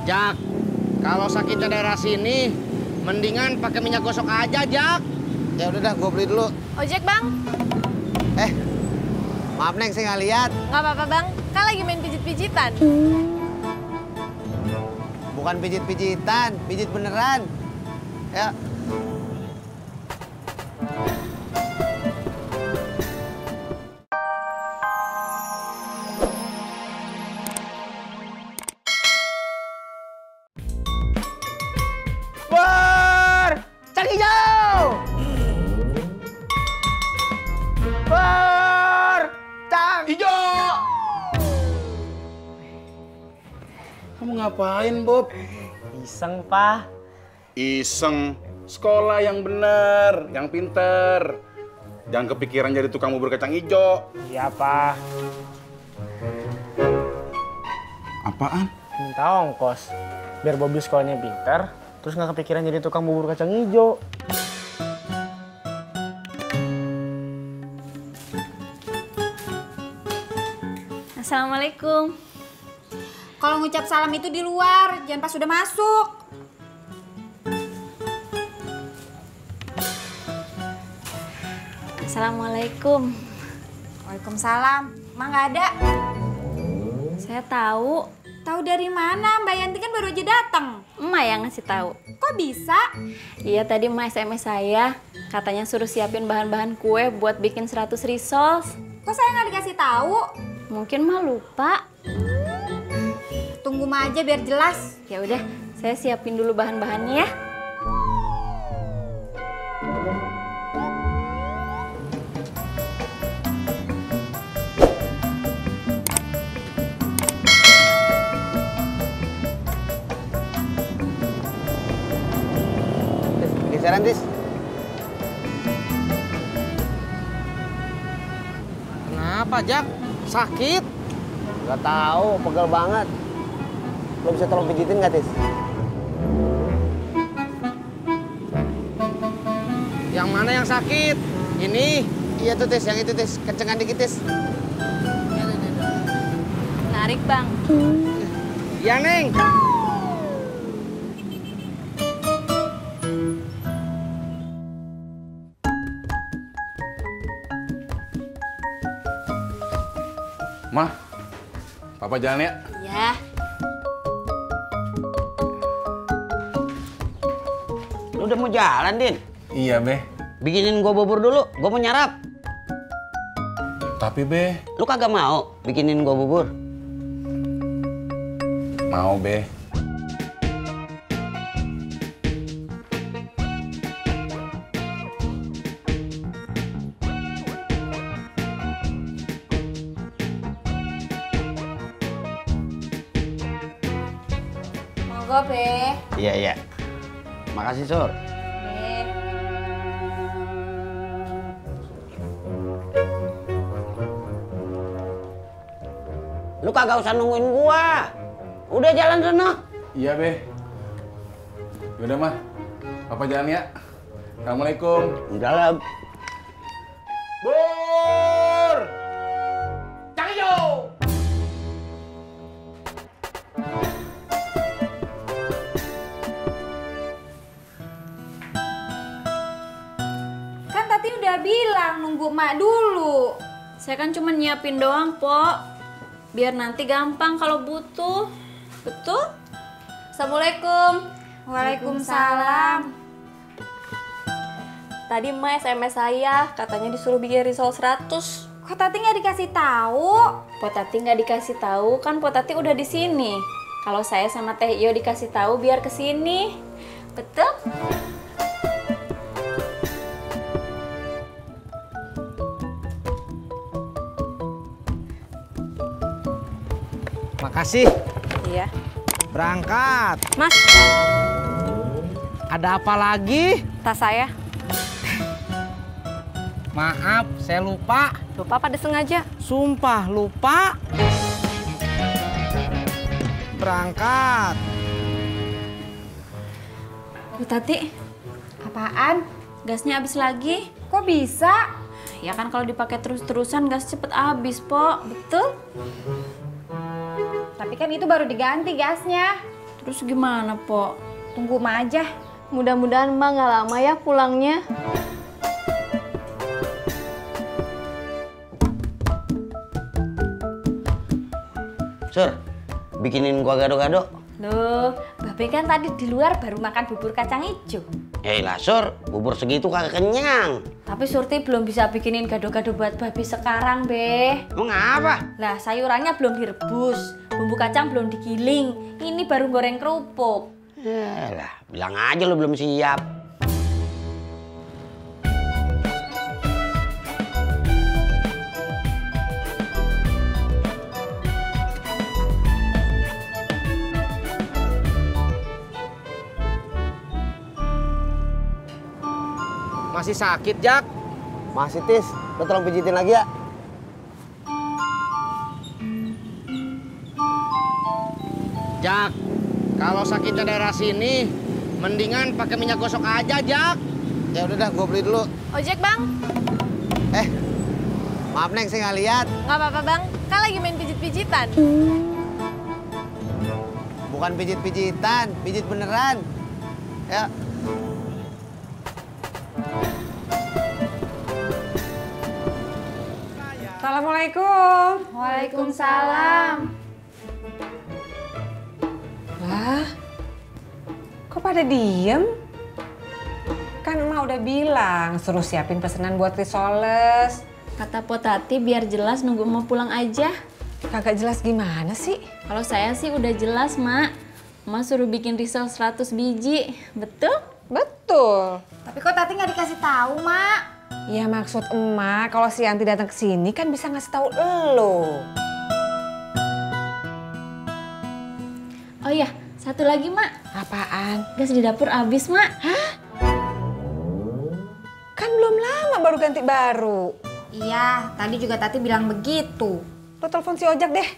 Jak, kalau sakitnya daerah sini, mendingan pakai minyak gosok aja, Jak. Ya udah dah, gue beli dulu. Ojek, Bang. Maaf Neng, saya nggak lihat. Nggak apa-apa, Bang. Kan lagi main pijit-pijitan. Bukan pijit-pijitan, pijit beneran. Ya. Pur! Cang hijau! Pur! Cang hijau! Kamu ngapain, Bob? Iseng, Pak. Iseng. Sekolah yang bener, yang pinter. Jangan kepikiran jadi tukang bubur kacang hijau. Iya, Pak. Apaan? Minta ongkos. Biar Bobby sekolahnya pinter, terus nggak kepikiran jadi tukang bubur kacang hijau. Assalamualaikum. Kalau ngucap salam itu di luar, jangan pas sudah masuk. Assalamualaikum. Waalaikumsalam. Mak nggak ada. Saya tahu. Tahu dari mana? Mbak Yanti kan baru aja datang. Emak yang ngasih tahu. Kok bisa? Iya, tadi emak SMS saya. Katanya suruh siapin bahan-bahan kue buat bikin 100 risoles. Kok saya nggak dikasih tahu? Mungkin mah lupa. Tunggu mah aja biar jelas. Ya udah, saya siapin dulu bahan-bahannya ya. Geseran, Tis. Kenapa, Jak? Sakit? Gak tahu, pegel banget. Lo bisa tolong pijitin nggak, Tis? Yang mana yang sakit? Ini? Iya tuh, Tis. Yang itu, Tis. Kencengan dikit, Tis. Narik, Bang. Ya, Neng. Mah, Papa jalan ya? Ya. Lu udah mau jalan, Din? Iya, Be. Bikinin gua bubur dulu, gua mau nyarap. Tapi, Be. Lu kagak mau bikinin gua bubur? Mau, Be. Monggo, Be. Iya, iya. Makasih, Sur. Be. Lu kagak usah nungguin gua. Udah jalan sana. Iya, Be. Yaudah, Mah. Papa jalan ya. Assalamualaikum. Dalam. Bur! Cang hijau! Kan Tati udah bilang nunggu emak dulu. Saya kan cuma nyiapin doang, Pok. Biar nanti gampang kalau butuh. Betul? Assalamualaikum. Waalaikumsalam. Tadi emak SMS saya, katanya disuruh bikin risol 100. Kok Tati nggak dikasih tahu? Potati nggak dikasih tahu, kan Potati udah di sini. Kalau saya sama Teh Iyo dikasih tahu biar ke sini. Betul? Makasih. Iya. Berangkat. Mas, Ada apa lagi? tas saya. Maaf, saya lupa. Lupa pada sengaja. Sumpah lupa. Berangkat. Bu Tati, Apaan? gasnya habis lagi. Kok bisa? Ya kan kalau dipakai terus-terusan gas cepet habis, Pok. Betul? Tapi kan itu baru diganti gasnya. Terus gimana, Po? Tunggu emak aja. Mudah-mudahan Mbak nggak lama ya pulangnya. Sur, bikinin gua gado-gado. Loh, Babe kan tadi di luar baru makan bubur kacang hijau. Lah Sur, bubur segitu kagak kenyang. Tapi Surti belum bisa bikinin gado-gado buat Babe sekarang, Be. Emang apa? Lah, sayurannya belum direbus, bumbu kacang belum digiling. Ini baru goreng kerupuk. Lah, bilang aja lu belum siap. Masih sakit, Jak? Masih, Tis. Lu tolong pijitin lagi ya. Jak, kalau sakitnya daerah sini, mendingan pakai minyak gosok aja, Jak. Ya udah dah, gua beli dulu. Ojek, Bang. Maaf, Neng, saya nggak lihat. Nggak apa-apa, Bang. Kan lagi main pijit-pijitan. Bukan pijit-pijitan, pijit beneran. Ya. Assalamualaikum. Waalaikumsalam. Wah, kok pada diem? Kan emak udah bilang suruh siapin pesanan buat risoles. Kata Potati biar jelas nunggu mau pulang aja. Kagak jelas gimana sih? Kalau saya sih udah jelas, Mak. Emak suruh bikin risol 100 biji. Betul? Betul. Tapi kok Tati nggak dikasih tahu, Mak? Ya maksud emak kalau si Yanti datang ke sini kan bisa ngasih tahu elo. Oh iya, satu lagi, Mak. Apaan? Gas di dapur habis, Mak. Kan belum lama baru ganti baru. Iya, tadi juga Tati bilang begitu. Lo telepon si Ojak deh.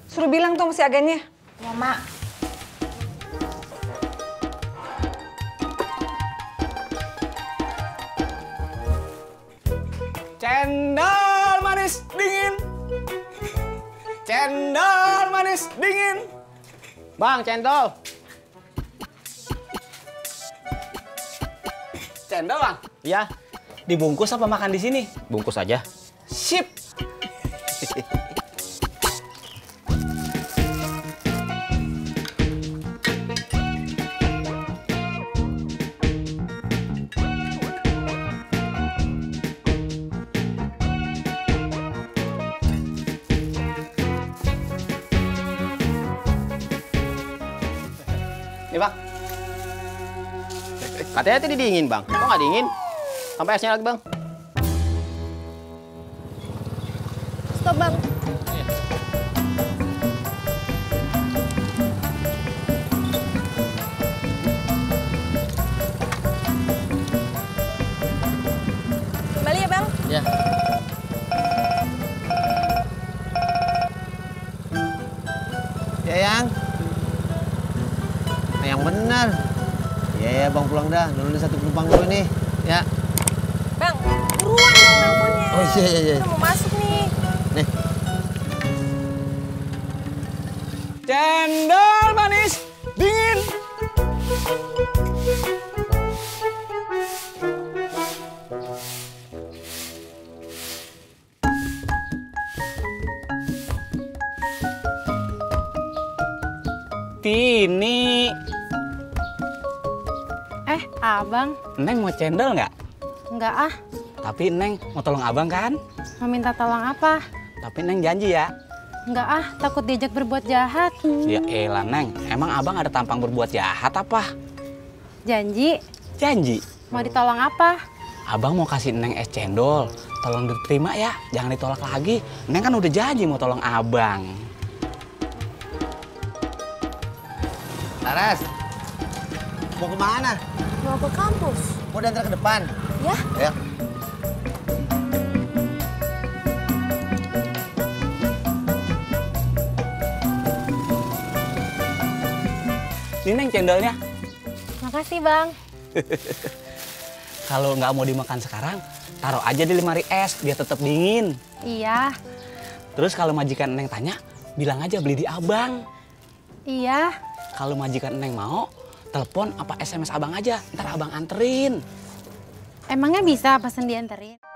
Suruh bilang tuh sama si agennya. Ya, Mak. Cendol manis dingin. Cendol manis dingin. Bang, cendol. Cendol, Bang? Ya, Dibungkus apa makan di sini? bungkus aja. Sip. Nih, Bang. Katanya tadi dingin, Bang. Kok nggak dingin? Sampai esnya lagi, Bang. Stop, Bang. Kembali ya, Bang. Ya. Ya, Yang. Yang benar. Ya, Bang pulang dah. Dulu satu penumpang dulu nih. Ya. Bang, buruan dong teleponnya. Oh iya. Udah mau masuk nih. Nih. Cendol manis dingin. Tini, Abang, Neng mau cendol nggak? enggak ah. Tapi Neng mau tolong abang kan? Mau minta tolong apa? Tapi Neng janji ya. Enggak ah, takut diajak berbuat jahat. Ya elah Neng, emang abang ada tampang berbuat jahat apa? Janji, Janji. mau ditolong apa? Abang mau kasih Neng es cendol. Tolong diterima ya, jangan ditolak lagi. Neng kan udah janji mau tolong abang. Laras. Mau kemana? Mau ke kampus. Mau diantar ke depan? Ya. Ya. Ini Neng cendolnya. Makasih bang. Kalau nggak mau dimakan sekarang, taruh aja di lemari es, biar tetap dingin. Iya. Terus kalau majikan Neng tanya, bilang aja beli di abang. Iya. Kalau majikan Neng mau, telepon apa SMS abang aja, ntar abang anterin. Emangnya bisa pesen dianterin?